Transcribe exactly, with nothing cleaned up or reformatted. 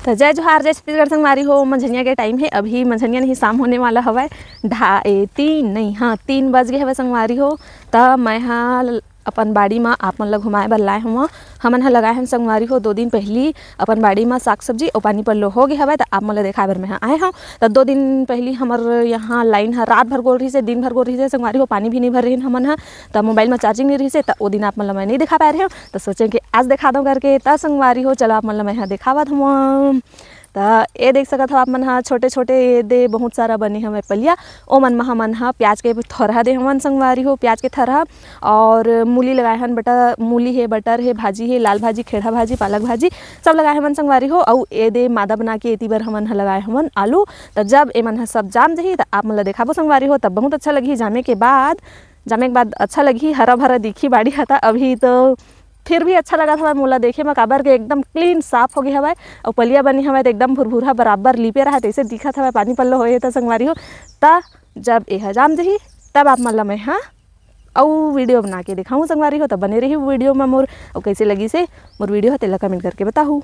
त जय जोहार, जय छत्तीसगढ़ संगवारी हो। मंझनिया के टाइम हे, अभी मंझनिया नहीं, शाम होने वाला हवय। ढाई, तीन नहीं, हाँ, तीन बज गए हवय संगवारी हो। त मैं हा ल-, अपन बाड़ी म आप मन ल घुमाए बर लाए हवं। हमन ह लगाए हन संगवारी हो, दो दिन पहिली अपन बाड़ी म साग सब्जी, अउ पानी पल्लो हो गए हवय, त आप मन ल देखाए बर मैं ह आए हवं। त दो दिन पहिली हमर यहाँ लाइन ह रात भर गोल रहिसे, दिन भर गोल रहिसे संगवारी हो, पानी भी नहीं भर रहिन हमन ह। त मोबाइल म चार्जिंग नहीं रहिसे, त ओ दिन आप मन ल मैं नहीं दिखा पाए रहेंव, त सोचें कि आज दिखा दो करके। त संगवारी हो, चलो आप मन ल मैं ह दिखावत हवं। त ए देख सकत हव आप मन ह, छोटे छोटे ए दे बहुत सारा बने हवय पलिया, ओ मन म हमन ह प्याज के थरहा दे हवन संगवारी हो, प्याज के थरहा। और मूली लगाए हन बटर, मूली हे, बटर हे, भाजी हे, लाल भाजी, खेड़ा भाजी, पालक भाजी, सब लगाए हवन संगवारी हो। अउ ए दे मादा बना के एती बर हमन ह लगाए हवन आलू। त जब ए मन ह सब जाम जही, त आप मन ल देखाबो संगवारी हो। तब बहुत अच्छा लगही जामे के बाद, जामे के बाद अच्छा लगही, हरा भरा दिखही बाड़ी ह। त अभी तो फिर भी अच्छा लगत हवय मोला देखे म, काबर के एकदम क्लीन साफ हो गए हवय। अउ पलिया बने हवय त एकदम भुरभुरा बराबर लिपे रहय, तइसे दिखत हवय, पानी पल्लो होए हे त संगवारी हो। त जब एह जाम जही, तब आप मन ल मैं ह अउ वीडियो बना के दिखाऊँ संगवारी हो। त बने रही वीडियो म मोर, अउ कैसे लगिस हे मोर वीडियो ह, तेला कमेंट करके बताहू।